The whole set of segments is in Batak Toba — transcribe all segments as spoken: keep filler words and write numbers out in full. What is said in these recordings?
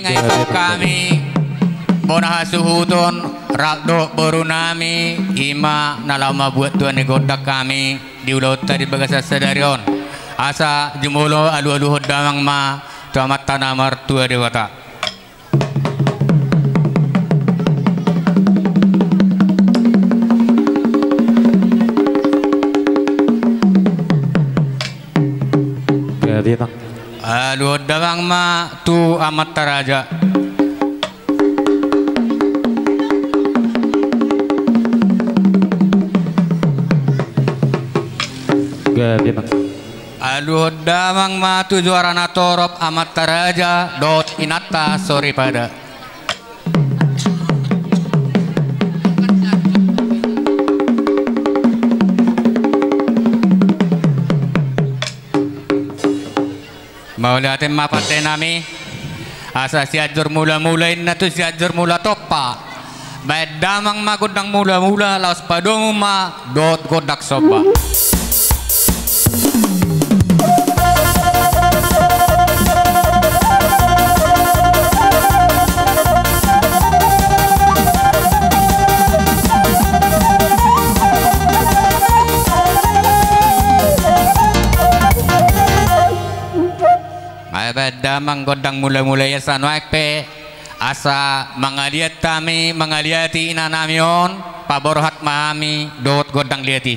Nga ipon hami bona hasuhuton rap dohot boru nami, i ma na laho mambuat tua ni gondang hami di ulaonta di bagasan sadari on. Asa jumolo alualuhon damang ma tu Amanta na martua Debata. Gabe ma. Aluhon damang ma tu amanta raja. Gabe ma. Aluhon damang ma tu juara na torop amanta raja dohot inanta soripada. Mauliate ma pande nami. Asa Sianjur Mulamula inna tu Sianjur Mulatompa. Baen damang ma gondang mulamula, laos padomu ma dohot gondang somba. Ai baen damang gondang mulamula i, asa nuaeng pe asa mangaliat hami, mangaliati inanami on, paborhat ma hami dohot gondang liat i.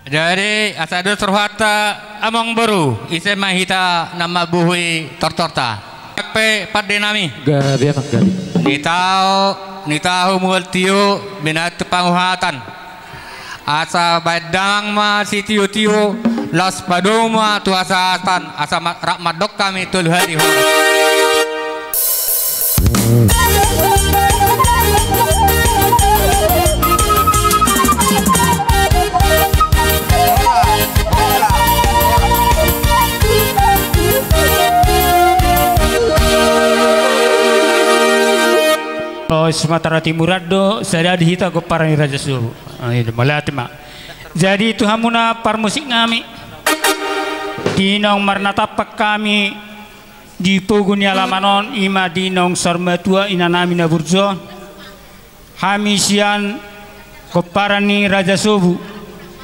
Jadi, asa dos rohanta amangboru, ise ma hita na mambuhi tortorta. Pe pande nami. Gabe amang gabe. Ni tahu, ni tahu mual tio, binatu panguhatan. Asa baen damang ma sitiotio, laos padomu ma tu hasahatan, asa ma-, rap mandok hami tolu hali horas. Di Sumatera Timur an do, sada di hita gomparan ni Raja Sobu. Ah, iya, mauliate ma. Jadi tu hamuna parmusik nami, di naung marnatampak hami di pogu ni alaman on, i ma di naung saur matua ina nami na burju on, hami sian gomparan ni Raja Sobu,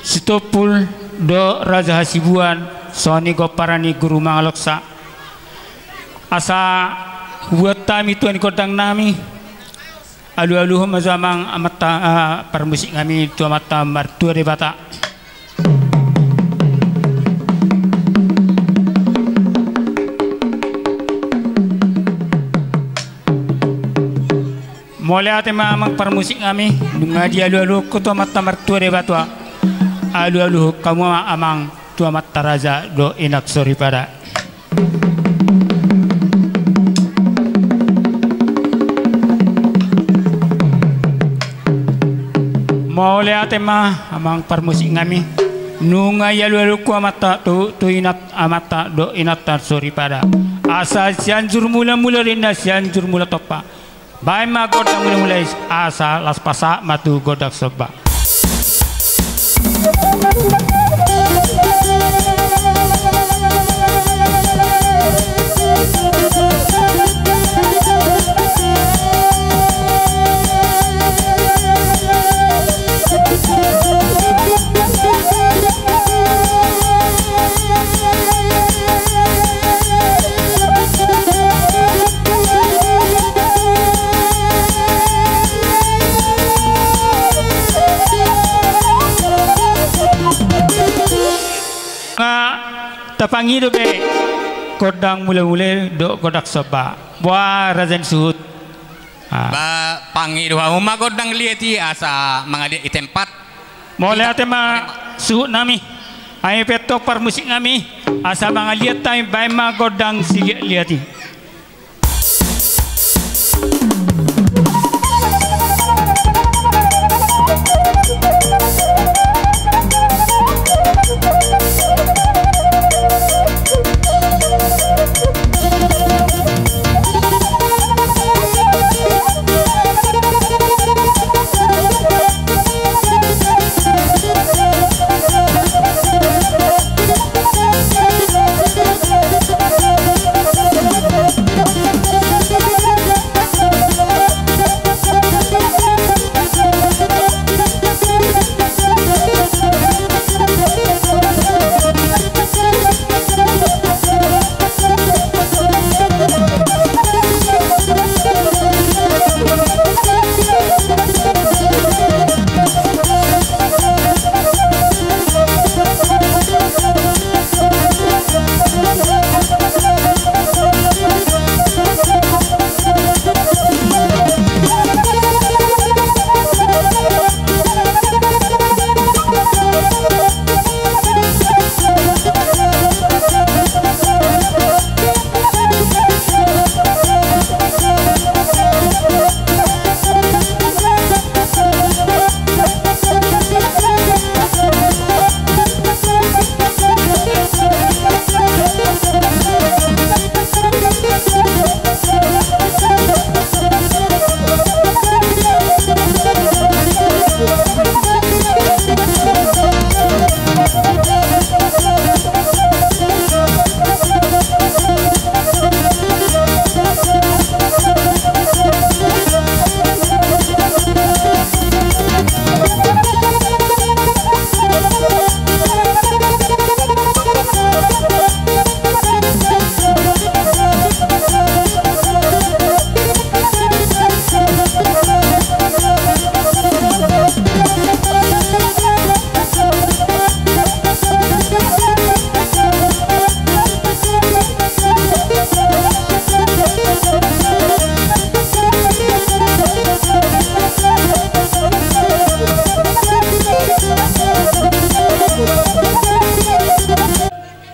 Sitompul dohot Raja Hasibuan, songon i gomparan ni Guru Mangaloksa. Asa hubuat hami tua ni gondang nami, alualuhon ma jo amang amanta, ah, parmusik nami tu Amanta Martua Debata. Mauliate ma amang parmusik nami, nunga dialualuhon tu Amanta Martua Debata. Alualuhon hamu ma amang tu amanta raja dohot inanta soripada. Mauliate ma amang parmusik nami. Nunga dialualuhon tu amanta, tu, tu inanta, amanta dohot inanta soripada. Asa Sianjur Mulamula do inna, Sianjur Mulatompa. Baen ma gondang mulamula i, asa laos pasahat ma tu gondang somba. Nga tapangido be gondang mulamula dohot gondang somba. Boha raja ni suhut. Ah. Ba, pangido hamu ma gondang liat i asa mangaliat i tempat. Mauliate ma suhut nami. Ai pe antong parmusik nami, asa mangaliat hami, baen ma gondang siliatliat i.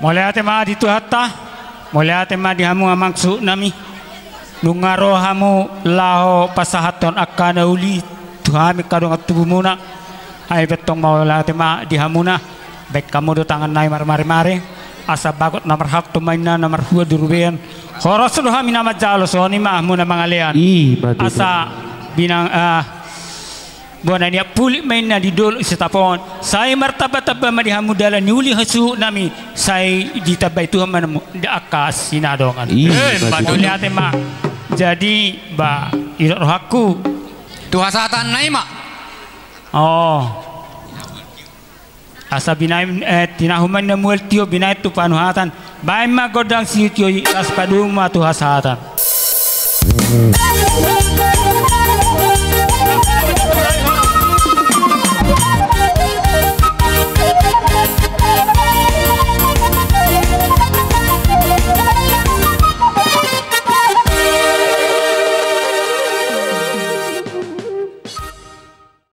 Mauliate ma di Tuhanta, mauliate ma di hamu amang suhut nami. Nunga ro hamu laho pasahathon angka na uli tu hami angka dongan tubumuna. Ai antong mauliate ma di hamuna. Baen hamu do tangan nai marmare-mare. Asa bagot na marhalto ma inna na marhua di robean. Horas do hami na manjalo, songon i ma hamu na mangalean. I, ma tutu. Asa binang, ah, bona ni Ampulik ma inna di dolok Sitapongan. Sai martamba-tamba ma di hamu dalan ni uli suhut nami, sai ditambai Tuhan ma hamu di angka sinadongan. I, eh, ma tutu. Mauliate ma. Jadi, ba, idok rohangku. Tu hasahatan nai ma. Oh. Asa binaen, eh, tinahu ma inna mual tio, binaen tu panuhatan. Baen ma gondang sitio i, las padomu ma tu hasahatan.